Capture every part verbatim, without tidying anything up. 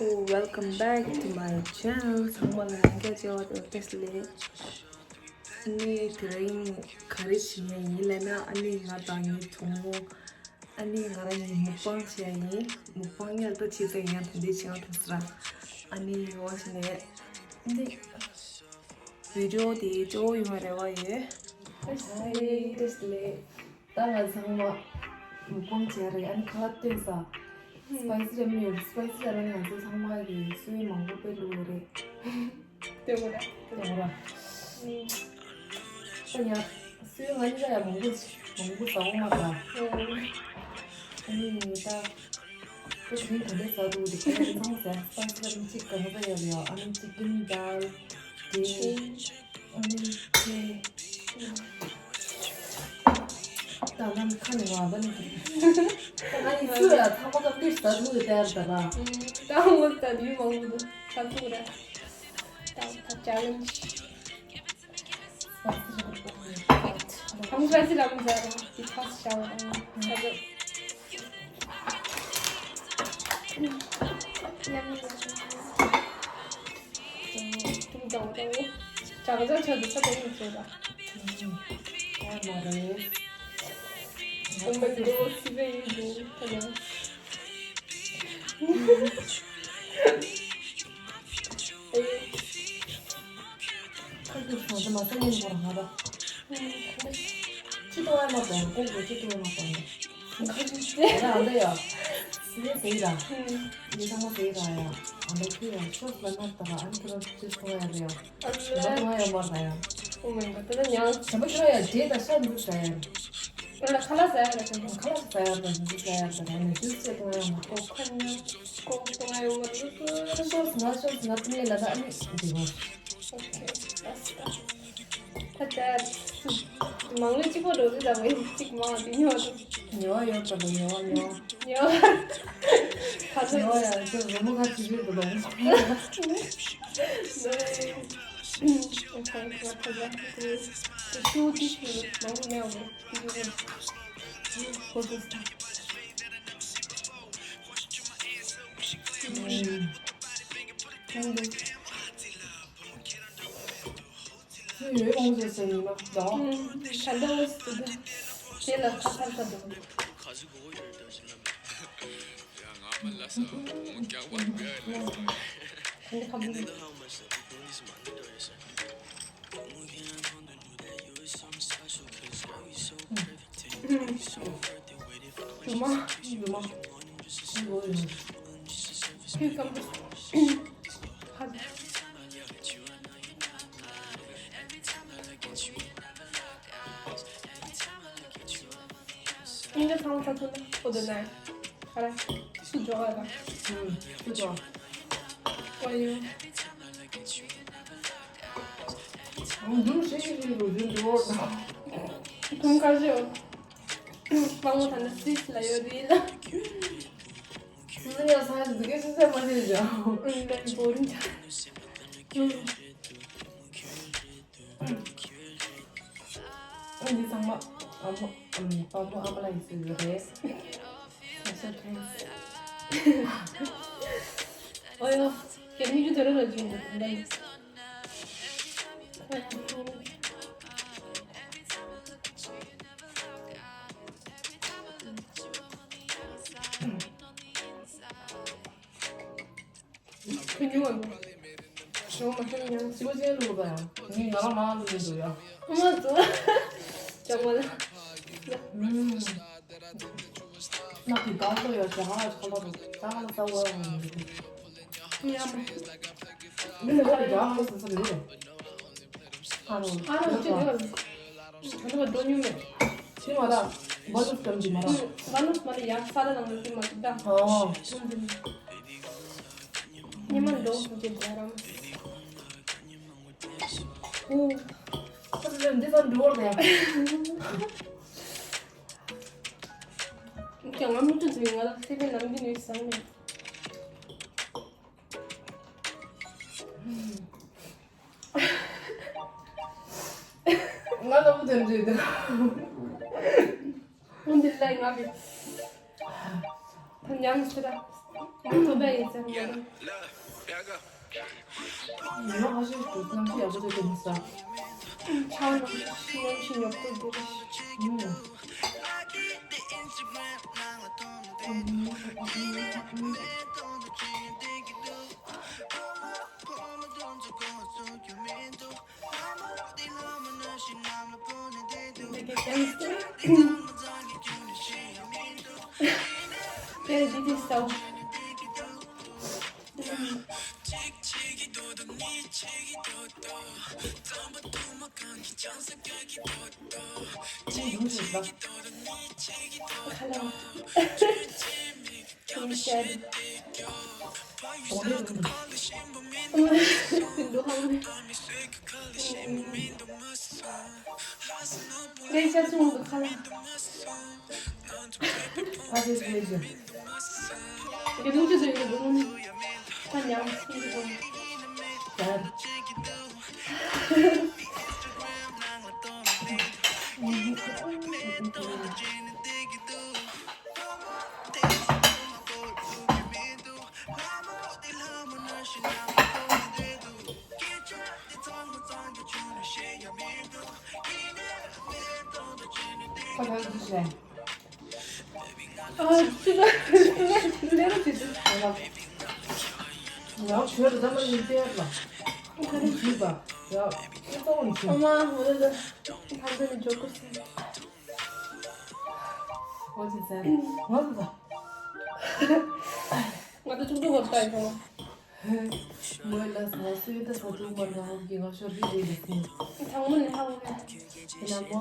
Oh, welcome back to my channel. ཚང་མ་ལ་ཡང་བསྐྱར་བྱས་པ་དང་བཀྲ་ཤིས་བདེ་ལེགས། ཨ་ནི་དེ་རིང་ག་རེ་བྱེད་མཁན་ཡིན་ལབ་ན། ཨ་ནི་ང་དང་ངའི་གྲོགས་མོ། ཨ་ནི་ང་རང་གཉིས་མུག་པང་བྱེད་ཡ་ཡིན། མུག་པང་ཡག་པོ་བྱེད་ཙང་ཡང་དེ་འདྲའི་བྱེད་ཡ་ཐུག་སོང་ར། ཨ་ནི་ཡོང་བ་བྱས་ནས་འདི་བི་ཌི་ཡོ་དེ་སྤྲོ་བོ་ཡོང་བའི་རེ་བ་ཡོད། བཀྲ་ཤིས་བདེ་ལེགས། ད་ང་ཚང་མ་མུག་པང་བྱས་རེད། ཨ་ནི་ཁ་ལག་སྟོན་ས། སི་པའི་སི་ར་མི་ཡོད། སི་པའི་སི་ར་མི་ང་ཚོ་ཚང་མ་གི་སོ་ཡི་མང་པོ་དཔེ་བླུགས་ཡོད་རེད། ལྟོས་མོ་ར། ལྟོས་མོ་ར། ཨུམ། ད་ཡ། སོ་ཡི་ང་གཉིས་ཀ་ཡ་མང་པོ་མང་པོ་ཟ་འོང་མ་ར། ཨུམ། ཨ་ནི་ད། ཁོ་ཚོ་ག་འདྲས་ཟ་འདུག་དེ་ཁོ་ཚོ་ཚང་མ་ཟ། སི་པའི་སི་ར་མི་གཅིག་གང་ཟ་ཡོད་རེད། ཨ་ནི་ཅི་ཀིན་དཱལ། དེ། ཨ་ནི་དེ། ད་ང་ཁ་ནས་ང་ད་ནི་ད་ང་ཡི་སུ་ཡ་ཚང་མ་ཀ་ཏིས་ད་ལུ་ཡི་ཏེར་ད་ར། ད་ངོ་ད་ཡུ་མང་པོ་འདུག་ད་ཚུགས་ར། ད་ད་ཅ་ལེན་ཇི། ཁམ་ཁ་སི་རམ་ཟ་ར་དི་ཁ་སི་ཤ་བ་ར་ད་ད། ཡ་མི་ཡ་མི། ཏུང་ཏུང་ཏུང་། ཅག་ཅག་ཆ་དུ་ཆ་དུ་མི་ཚོ་ད། ཨ་མ་རེད། Oh my God, སི་བེ་ཡིན་དུ་ད་ཡང་། ཨེ། ཁ་ཁུ་སོང་དུ་མ་ས་ཉིན་གོ་ར་ང་ད། ཅི་ཏུ་ཨ་མ་དང་ཀོ་གོ་ཅི་ཏུ་ཨ་མ་དང་། ཁ་ཁུ་ཅི། ཨ་ད་ཡ། སི་བེ་ཟེར་ར། འདི་ཚང་མ་ཟེར་ར་ཡ། ཨ་ད་ཁུ་ཡ་ཤོག་ལ་ན་ད་ར་ཨ་ནི་ཁུ་ར་ཅི་སོང་ཡ་རེ་ཡ། ང་ཡོད་མར་ད་ཡ། Oh my God, ད་ད་ཉང་། བྱམས་པ་ཁྱོད་ཡ་རྗེས་ད་ཤ་འདུག་ད་ཡ། ཨ་ལ་ཁ་ལག་ཟ་ཡ་ལ་ཁ་ལག་ཁ་ལག་ཟ་ཡ་ལ་འདུག་ཟ་ཡ་ད་ཡ་ནས་ཅུས་ཅེ་ཏུང་ཡ་མ་ཀོ་ཁ་ཉང་ཀོ་ཏུང་ཡ་ཡོད་མ་འདུག་ཤོར་སི་ན་ཤོར་སི་ན་ཏུང་ཡ་ལ་ད་ཨ་ནི་འདི་གོ། Okay, that's that. ད་ད་མང་ལོས་གཅིག་པོ་འགྲོ་རྒྱུ་ད་མ་ཡིན་གཅིག་མང་དེ་ཉོ་འདུག་ཉོ་ཡོད་ད་ལོ་ཉོ་ཉོ། ཡོད། ཁ་ཚོད་ཉོ་ཡ་ཁྱོད་རི་མོ་ཁ་ཅིག་རེད་འདུག་ལོ། ཁོང་ཁ་ཚ་ཚ་ཁོང་ཚོ་ཤུ་ཏི་ཤུ་མང་པོ་མེད་འོ། ཁོ་ཚོ་ས། ཁོང་ཚོ། ཡོད་མང་ཟེར་ཟེར་ནི་མ་འདྲ། ད་ལྟ་འོ་སི་དེ་ལ་ཁ་ཚར་ཁ་འདུག་ཁ་འདི་ཁ་འདི། རུ་མ། རུ་མ། ཁྱོད་ཀམ་པོ། ཧ། ཨིན་ཇི་ཚང་ཚ་ཚུ་ན་ཁོ་དོ་ནའི། ཧ་ར། སུ་འཇོག་ག་ལ། ཧུམ། སུ་འཇོག་ཨོ་ཡོ། ཨང་། འདུག་ཞེས་ཞེས་ཞེས་རུ་འདུག་འདུག་ཨོ། ཁོང་ཁ་ཞོ། མང་པོ་ཐ་ན་སིས་ལ་ཡོད་རེད་ལ། སི་ཡ་ས་འདི་གའི་སི་སེ་མ་ཤེས་ཅང་། ཨུན་ལན་བོ་རིན་ཅང་། ཨུན། ཨུན། འདི་ཚང་མ་ཨ་མོ་ཨ་མོ་ཨ་མ་ལ་ཡིན་ཟེར་གི་རེད། ཨོ་ཡོ། ཁྱེད་མི་རྒྱུ་དོ་རེ་རོ་བྱུང་འདུག་ད་ལྟ་ཡིན། ཁྱོད་ཉོ་བ་འདུག་ཞོ་མ་ཤོར་ཉང་། ཞོ་ཅན་ལུག་པ་ཡང་། ངས་ང་རང་མང་ལུག་འདུག་ཡ། ཨ་མ་ཙོ། ཅག་མ་ལ། ཨུམ། ང་གི་གང་ལྟོ་ཡོད་ཟེར་ཧ་ལ་ཁ་ལོ་རུ་ད་ཧ་ལ་ས་འོ་ཡོང་ཡོད་རེད། ཡ་མ། མི་ལ་ཧ་ལ་རྒྱ་ཧ་ལ་ས་ས་རེད། ཨ་རོ། ཨ་རོ་ཅི་ཡོད། ད་ནུ་བ་འགྲོ་མྱོང་མེད། ཅི་མ་ར། བ་ལུ་སྐམ་གྱི་མ་ར། བ་ལུ་མ་ར་ཡ་ས་ལ་ནང་ལ་ཅི་མ་ཅི་ད། ཨོ། ཉི་མ་འགྲོ་ཟེར་རྒྱ་རམ། ཨོ། ཁོ་ཚོ་འདི་ཚོ་འགྲོ་བར་ལ་ཡ། ཀྱང་ང་མི་ཏུ་ཟིན་ང་ལ་སེ་བེ་ནམ་གྱི་ནུས་བསམ་མེད། ང་ལ་མུ་དོན་འདྲི་འདུག་འོན་ཏེ་ལས་ང་གི་ད་ཉམས་སུ་ར། ཡང་ཐོབ་པ་ཡིན་ཟེར་མ་རེད། ཡང་ཧ་ཤེས་ཤིག་གནམ་གཤིས་ཡག་པོ་འདུག་དེ་མི་ས། ཆར་ནམ་གཤིས་ཉོག་པོ་འདུག་ཁ་ལག་འདི་བྱས། ཨ་ཅི་ལ་ལས་ར་དེ་དུས། ང་ལ་ཡང་ཁྱོད་ར་ད་མ་ཡིན་ཏེ་ལ་ཁ་རི་ཞུས་པ་ཡ་ཨེ་ཏོ་ནི་ཁྱོད། ཨ་མ་འོ་ད་ད་ད་ད་ནི་འཇོག་གི་སེ། ཨོ་ཙི་ཙི། ང་ཚོ་ད། ང་ཚོ་ཆུང་ཆུང་བར་ལྟ་ཡིན་སོང་། ངོས་ལ་ང་སུའི་ད་ས་ཐུག་མར་ང་ཧོབ་ཀྱི་ང་ཤོར་གི་རེད་ལ་སྙིང་། དང་མོ་ནི་ཧ་གོ་གི། ཡིན་ན་མོ།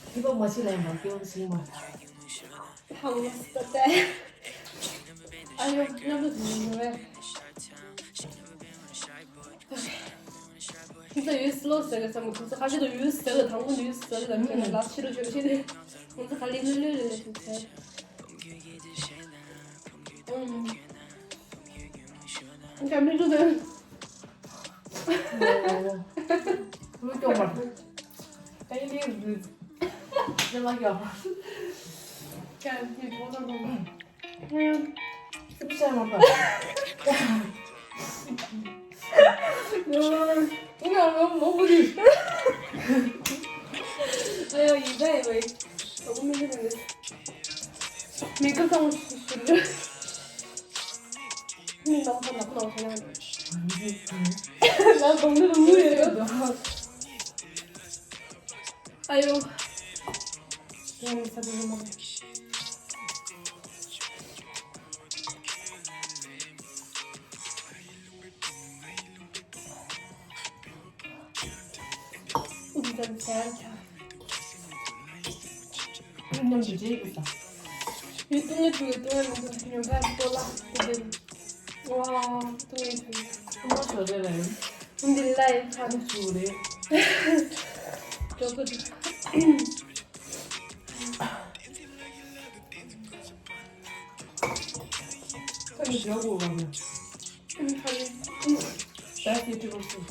ཁྱི་པ་མ་ཕྱི་ལ་ཡིན་པ་སྐྱེ་བོ་ཞིག་མ། ཧ་གོ་ས་ད། ཨ་ཡོ་རྣམ་པ་ཟིན་ཡོད་བས། ཁྱིམ་ཚང་ཡོད་སི་ལོ་ཟེར་གི་བསམ་གི། ཁྱིམ་ཚང་ཁ་ཤས་དང་ཡོད་ཟེར་གི། དང་པོ་ནས་ཡོད་ཟེར་གི་དང་ཁྱེད་ནས་ལག་ཕྱི་རུ་ཤོར་ཤེས་ནས་ཁྱིམ་ཚང་ག་ལེ་ལེ་ལེ་ལེ་ལེ་ཟེར། ཨུམ། ཁྱེད་མི་འདུག་ཟེར། མི་སྐྱོ་མ། ཨེ་ལེ་རུ། ཁྱེད་ལ་ཡོད། ཁྱེད་ཀྱི་ཕོ་བྲང་དང་། སེམས་ཅན་མ་པ། ང་ང་མོ་བུ་རི། ཨ་ཡོ་ཡིན་ད་ཡིན་བས། ཨོ་མི་འདི་རེད། མེ་ཀབ་གང་ཞིག་ཞུ་རྒྱུ། མི་ནང་ཁ་ནག་ནང་ཁ་ན། ང་གོང་ནས་ལ་ངུ་ཡོད་ཡོད། ཨ་ཡོ། ཡང་མི་ས་དེ་རུ་མ་རེད། ཨུ་ཙམ་ཟ་ཆ། ཨུ་ནམ་གྱི་རྗེས་ཀྱི་ས། ཡུལ་སྟོང་ཉིད་དུ་སྟོང་ཉིད་དུ་ཉོ་ག་ཏོ་ལ་ཏོ་ཏེ། ཝ་སྟོང་ཉིད་དུ། ཨུ་མ་ཞོ་རེ་རེ། ཨུ་འདི་ལ་ཡི་ཚ། ཨུ་ཆུ་རེ། ཏོ་ཏོ། ཁ་ནི་ཞོ་གོ་བ་མ། ཨུ་ཧ་ལེ། ད་ཀི་ཀྲི་པར་སུ་ད།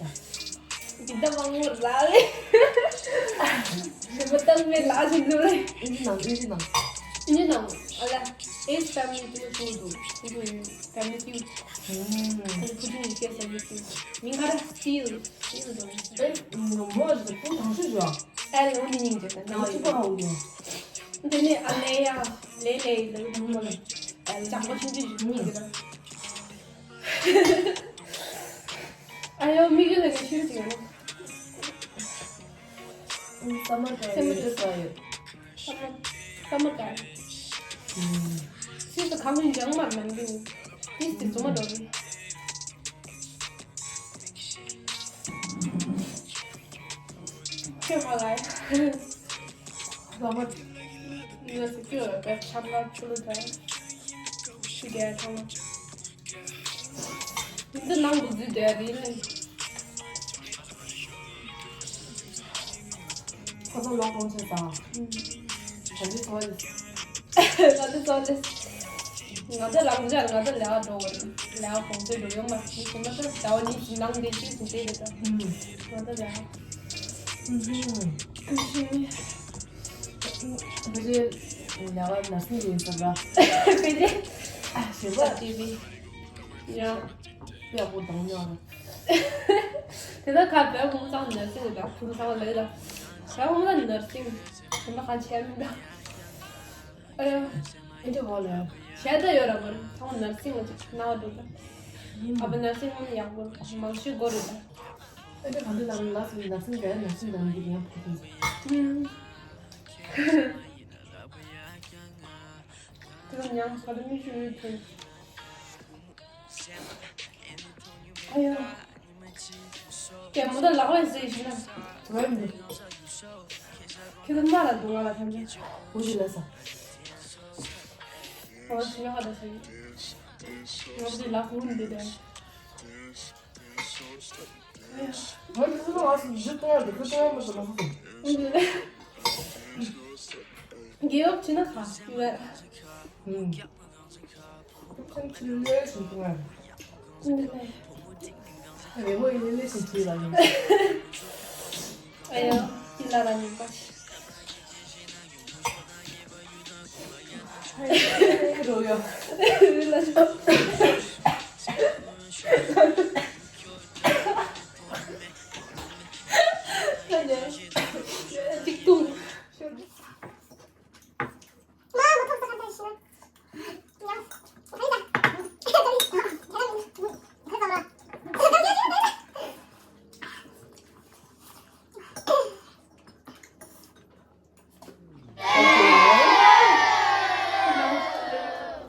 འདི་ད་མང་མོ་ལ་ལེ། ཞེ་པོ་ཏན་མེ་ལ་ཞིག་འདུག་ལེ། ཨིན་ཇི་ནང་ཨིན་ཇི་ནང་། ཨིན་ཇི་ནང་ཨ་ལ། It's family feud. It's family feud. ཨུམ། ཨུམ། Putting it as family feud. མིང་ག་ར་Steel. Steel. ཨེ་མོ་ཞིག་པུ་དང་ཤུ་ཞོ། ཨེ་ལོ་ནི་ཉིང་ཇེ་ད་ནའོ་ཡོ། དེ་ནི་ཨ་ལེ་ཡ། ལེ་ལེ་ལེ་མོ་ལ། ལྕགས་པོ་ཆུང་ཆུང་ཞིག་ཉིང་ཇེ་ད། ཨ་ཡོ་མི་གི་ལ་གི་ཤུ་ཅིག་ཡོད་ན། ཨུམ། ས་མ་ཀ་ཡོད་ས་ཡོད། ས་མ་ས་མ་ཀ། ཨུམ། སུས་ད་གང་ཡིན་ཅང་མར་མན་གི་ནི། ཏིས་ཏིས་ཙུ་མ་འགྲོ་གི། ཁྱོད་མ་ལ་ཡ། ས་མ། ངས་སུ་ཁྱོད་བས་ཆམ་ལ་ཆུ་ལུ་ད། ཤི་རྒྱལ་ཐང་། འདི་ནང་དུ་འཛུལ་བསྡད་ཡ་དེ་ཡིན་ནི། ཁོ་ཚོ་ལོག་གཏོང་བྱས་ཙང་། ཨུམ། ག་འདྲ་ཚོར་བ་རེད། ག་འདྲ་ཚོར་བ་རེད། ང་ཚོ་རང་འཇགས་ང་ཚོ་ལས་ཀ་འགྲོ་བ་རེད། ལས་ཀ་གོང་ཚད་འགྲོ་ཡོང་མ་རེད། དེ་མ་ཚད་ཟླ་བ་གཉིས་ནང་འདས་ཤུལ་ཙམ་བསྡད་རེད་ད། ཨུམ། ང་ཚོ་ལས་ཀ། ཨུམ། ཕལ་ཆེར་ལས་ཀ་ནར་སིང་ཡིན་ས་ར། ཕལ་ཆེར། ཞེས་པ་ཅི་བི་ཡང་ཡག་པོ་དང་ཉོ་ར། དེ་ད་ཁ་བའི་ཧུམ་ཚང་ནར་སིང་ད་ཕུ་ཚང་ལ་ལ་བའི་ཧུམ་ལ་ནར་སིང་དེ་མ་ཁ་ཆེ་མི་འདྲ། ཨ་ཡ། ཨེ་འདྲ་བ་ལ་ཡ། བྱས་ད་ཡོད་ར་མར་ཚང་ནར་སིང་ལ་ཅིག་ན་བ་འགྲོ་ད། ཨ་བ་ནར་སིང་ཧུམ་ཡག་པོ་མང་ཤོས་གོ་རེད་ད། ཨེ་འདྲ་ག་འདྲ་ལ་ནར་སིང་ནར་སིང་ག་ཡ་ནར་སིང་ད་ནི་ཡང་ཕུ་ཚང་། དེ་ཡང་ཁ་ལ་མི་ཤེས་ཡོད་དོན། ཨ་ཡ། ཀྱེ་མོ་ད་ལག་པ་ཟེར་ཞིག་ན། ཁྱོད་ཀྱི་མ་ར་འདུག་ང་ལ་ཐམས་ཅད། འུ་ཞིག་ལ་ས། ཨོ་ཞིག་ལ་ཧ་ད་ས་ཡིན། ང་བུ་ལག་ཧུར་འདི་དང་། ང་ཚོ་ང་ཚོ་གཞི་གཏོང་ཡ་འདི་ཁུ་གཏོང་ཡ་མ་ཟེར་མ་ཟེར། རྒྱལ་བབ་ཆེ་ན་ཁ་ཡོད། ཁྱེད་ཚོས་ལས་ཞིག་གཏོང་ཡ། རེ་བོ་ཡིན་ལས་ཞིག་བྱེད་ལ་ཡིན། ཨ་ཡོ། ཅི་ལ་ར་ཉིན་པ་ཞིག་རོ་ཡོ། རི་ལ་ཞོ། ཅིག་ཏུ།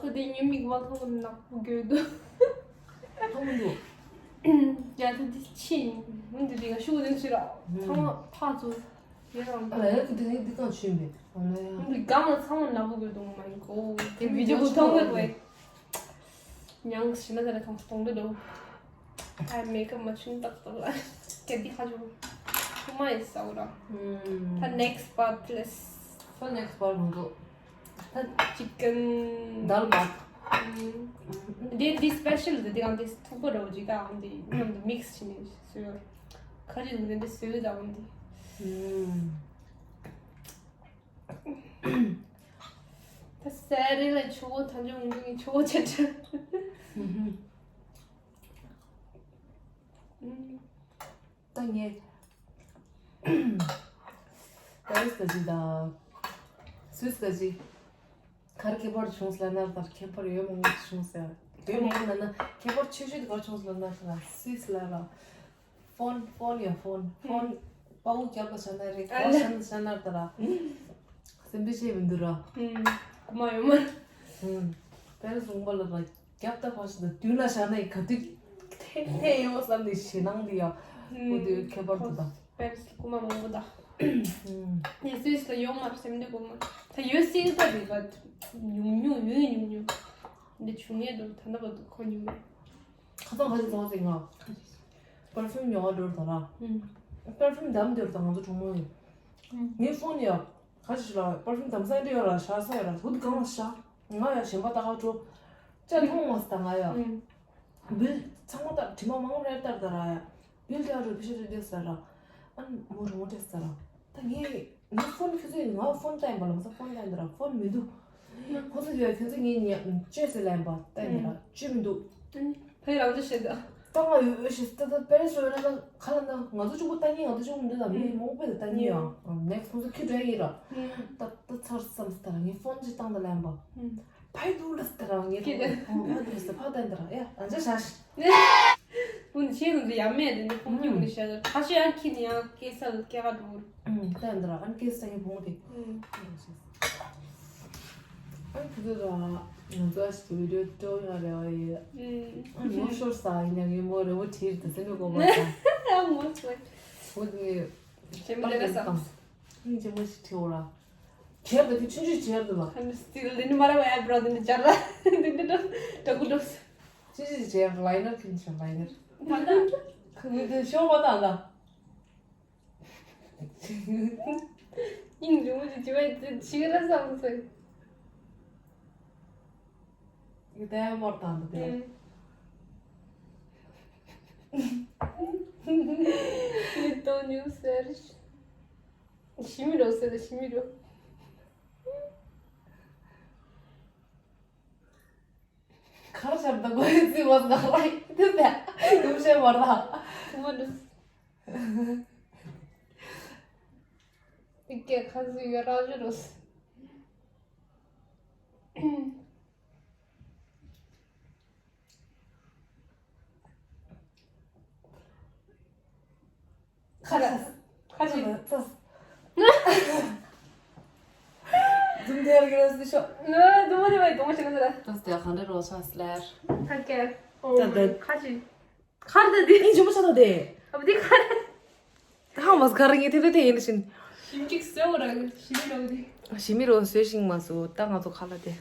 ཁོ་དེ་ཉིན་མིག་མ་མཐོང་ནག་པོ་དགོས་འདུག་མཐོང་མི་འདུག་རྒྱ་ཐུ་དེ་ཕྱི་ཡིན། འདི་དེ་ག་ཤུགས་ལྡན་ཞིག་ར་ཚང་མ་ཕར་ཚུར་ཡིན་རང་། ཨ་ལ་ཡ་ཁུ་དེ་ནི་འདི་གང་ཆུན་པས། ཨ་ལ་ཡ། འདི་གང་ལ་ཚང་མ་ནག་པོ་དགོས་འདུག་མ་ཡིན་གོ་དེ་བི་ཌིའོ་གུ་མཐོང་གི་རེད། ཉང་ཞི་ན་ཟེར་ཁང་གཏོང་འདོད་འདུག་ཨ་མེ་ཀབ་མ་ཆུན་ཏག་ཏག་ལ་གལ་ཏེ་ཁ་ཆུ་ཁུ་མ་ཡི་ས་འོ་ར། ད་next part please. ད་next part མི་འདུག་ད་chicken དལ་མ། འདི་འདི་special འདི་གང་འདི་ཐུག་པ་ར་འོ་ཅིག་གང་འདི་མཉམ་དུ་mix བྱས་ནས་བཟོས། ཁ་རི་འདི་འདི་བཟོས་དང་འདི། ད་སེ་རི་ལ་ཆུ་བོ་ཐམས་ཅད་འོང་དུས་ཆུ་བོ་ཆེ་ཆེ། ད་ངས་པེ་རི་སི་ག་ཅིག་དང་སུད་སི་ག་ཅིག་གར་ཁྱད་པར་བྱུང་སོང་ལབ་ན་ད་ཁྱད་པར་ཡོད་མང་པོ་བྱུང་སོང་། ཡོད་མང་པོ་ལབ་ན་ཁྱད་པར་ཆེ་ཤོས་དེ་ག་བྱུང་སོང་ལབ་ན་ད་སུད་སི་ལ་ར། ཕོན། ཕོན་ཡ་ཕོན། ཕོན་པའུ་རྒྱབ་ལ་བཞག་ན་རེད། ག་བཞག་ན་བཞག་ན་ད་ར། སེམས་པའི་ཤེས་མི་འདུག་ར། ཧུམ། རྐུ་མ་ཡོད་མ། ཧུམ། པེ་རི་སི་ལུང་པ་ལ་ར་རྒྱབ་ད་ཕར་ཞིག་ད་མདུན་ལ་བཞག་ན་ཡི་ག་དུས་ཐེ་ཐེ་ཡོང་བསམ་ནས་ཞེད་སྣང་འདི་ཡ། ཧུམ། འོ་དེ་ཁྱད་པར་འདུག་ད། པེ་རི་སི་རྐུ་མ་མང་པོ་ད། ཧུམ། ངས་སུད་སི་ལ་ཡོང་མ་སེམས་འདི་རྐུ་མ་ད་ཡོད་སྲིད་པ་རེད་པ། ཉུང་ཉུང་ཡོད་ཉུང་ཉུང་། འདི་བྱུང་ངེས་འདུག་ད་ནི་བ་འདུག་ཁོ་ཉུང་མེད། ཁ་སང་ཁ་ཅིག་ཚོང་ཟིན་ང་པར་ཕིའུམ་ཉོ་བ་འགྲོ་དང་ར། ཨུམ། པར་ཕིའུམ་འདམ་འདིར་དང་ང་ཚོ་གྲོང་མོ་ཡིན། ཨུམ། ངའི་ཕོན་ཡ། ག་ཅིག་ལ་པར་ཕིའུམ་འདམ་ས་འདི་ཡོད་ལ་ཤ་ས་ཡོད་ལ་ཧུད་གང་ལ་ཤ། ང་ཡ་གཞན་པ་ལྟ་ག་འགྲོ། ཅ་མཐོང་བ་ས་ང་ཡ། ཨུམ། བིལ་ཚང་མ་ལྟར་དྲི་མ་མང་རེ་ལྟར་ད་ར་ཡ། བིལ་ཏེ་ཨ་རུ་བི་ཤ་རེ་ཏེ་ས་ར། ཨན་མོ་རུ་མོ་ཏེ་ས་ར། ད་ངས་ངའི་ཕོན་ཁྱོད་ཚོས་ང་ཕོན་ལྟ་ཡིན་པ་ལ་ང་ཚོ་ཕོན་ལྟ་ཡིན་ད་ར་ཕོན་མི་འདུག་ཁོ་ཚོ་ཡོད་ཁྱོད་ཚོ་ངའི་ཉ་བཅོས་ཟེར་ལ་ཡིན་པ་ལྟ་ཡིན་ད་ར་བཅོས་མི་འདུག་ཕའི་རང་ཚོ་བཤད་ད། ད་ང་ཡོད་ཤི་ད་ད་པེ་རེ་སོ་ཡོད་ན་ད་ཁ་ལ་ན་ང་ཚོ་གཅིག་པུ་ལྟ་ཉན་ང་ཚོ་གཅིག་པུ་མི་འདུག་ད་མི་མང་པོ་ལ་ལྟ་ཉན་ཡང་ནེག་སི་ཁོང་ཚོ་ཁྱོད་འདྲ་ཡིན་ར། ད་ད་ཚར་བསམ་སི་ད་ར་ངའི་ཕོན་ཅིག་བཏང་ད་ལ་ཡིན་པ། ཕའི་དུ་ལ་སི་ད་ར་ངའི་ཕོན་ཕ་དུ་ལ་སི་ཕ་ད་ཡིན་ད་ར་ཡ་ད་འཇའ་ཤ་ཤི། ཕུན་ཆེ་རུ་འདི་ཡ་མེད་དེ་ནི་ཕུང་ཁྱུག་ནི་ཤ་ཁ་ཤས་ཡང་ཁྱི་ནི་ཡང་སྐྱེ་ས་སྐྱེ་ག་འགྲོ་གི་རེད། ད་འདི་ར་ཨན་སྐྱེ་ས་ངའི་བུ་མོ་དེ། ཨན་ཁྱི་ཚོ་ར་ང་ཚོ་ཨ་ཞིག་བི་ཌིའོ་སྤྲོ་ཡོང་རེ་བ་ཡོད། ཨན་ནོ་ཤོར་ས་ཡིན་ཡང་ངའི་མོ་རེ་བོ་བྲིས་དེ་སེམས་པའི་གོ་མ་ས། ཨ་མོ་སོ། བུ་དེ་ངའི་ཞེ་མི་ལས་ས། ཨན་ཅེ་མོ་ཞིག་བྲིས་འོ་ར། བྱས་པ་དེ་ཆུང་ཆུང་བྱས་འདུག་ལ། ཨན་སི་ཊིལ་འདི་ནི་མ་ར་བ་ཨེ་བྲོ་འདི་ནི་སྦྱར་ར། འདི་འདི་འདྲ་འདྲ་གུ་འདྲ། ཅི་ཅི་ཅི་ལའི་ནར་ཁྱེར་ཤོག་ལའི་ནར། ད་ལྟ། ཁོ་མི་དེ་ཤོག་པ་དང་ལ། ཡིན་འཇུ་མོ་ཅི་ཅི་བས་ཅི་ཅི་ར་བསམ་སོང་། ཡི་དྭགས་མོར་དང་དུ་དེ། ཡི་དྭགས་ཉུང་ཟེར། ཤི་མི་རོ་ཟེར་ཤི་མི་རོ། The boy, she was not like this. You say what? What is? Get has you Rajurus. ཁ་ཁ་ཅིག་ཙོ། འཛུམ་དེ་ཡར་གྱི་རོ་སི་ཤོ། ནོ་འཛུམ་མ་དེ་བའི་གདོང་ཞིག་ན་ཟེར། ཙོ་དེ་གང་འདྲ་རོ་སོ་སི་ལེར། ཁ་ཀེ། ཨོ་ཙོ་དེ། ཁ་ཅིག་ཁར་དེ་དེ། ཨིན་ཇུ་མ་ཆ་དོ་དེ། ཨ་བ་དེ་ཁར། ད་ཧ་མ་སི་ཁར་ངེ་དེ་དེ་དེ་ཡིན་ཞིན། ཞིམ་ཅིག་སོ་ར་ཞི་མི་རོ་དེ། ཞི་མི་རོ་སོས་ཤིང་མ་སོ་ད་ང་ཚོ་ཁ་ལ་དེ།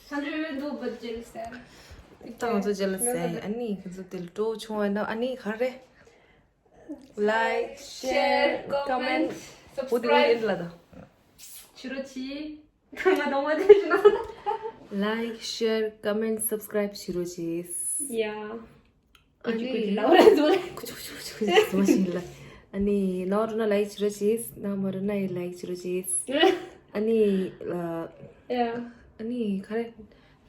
ཁ་འདྲ་འདུག་བ་ཇེ་ལི་སེ། ད་ང་ཚོ་ཇེ་ལི་སེ། ཨ་ནི་ཁ་ཚོ་དེ་ལ་ཏྲོ་ཆུང་བ་ན་ཨ་ནི་ག་རེ། Like, share, comment, subscribe. ཕྱི་རོ་ཆི། ང་དང་བ་དེ་ཞུ་ན། Like, share, comment, subscribe ཕྱི་རོ་ཆི། ཡ། ཨ་ནི། ཀུ་ཅུ་ཀུ་ཅུ་ལའོ་ར་ཟོ་ར། ཀུ་ཅུ་ཀུ་ཅུ་ཀུ་ཅུ་ཟོ་ཞིག་ལ། ཨ་ནི་ནོར་ན་ལའིག་ཕྱི་རོ་ཆི། ན་མོར་ན་ཡི་ལའིག་ཕྱི་རོ་ཆི། ཨ་ནི། ཡ། ཨ་ནི་ག་རེ།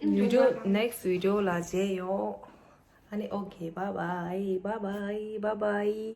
video next video ལ་མཇལ་ཡོང་། ཨ་ནི་okay, bye bye, bye bye, bye bye.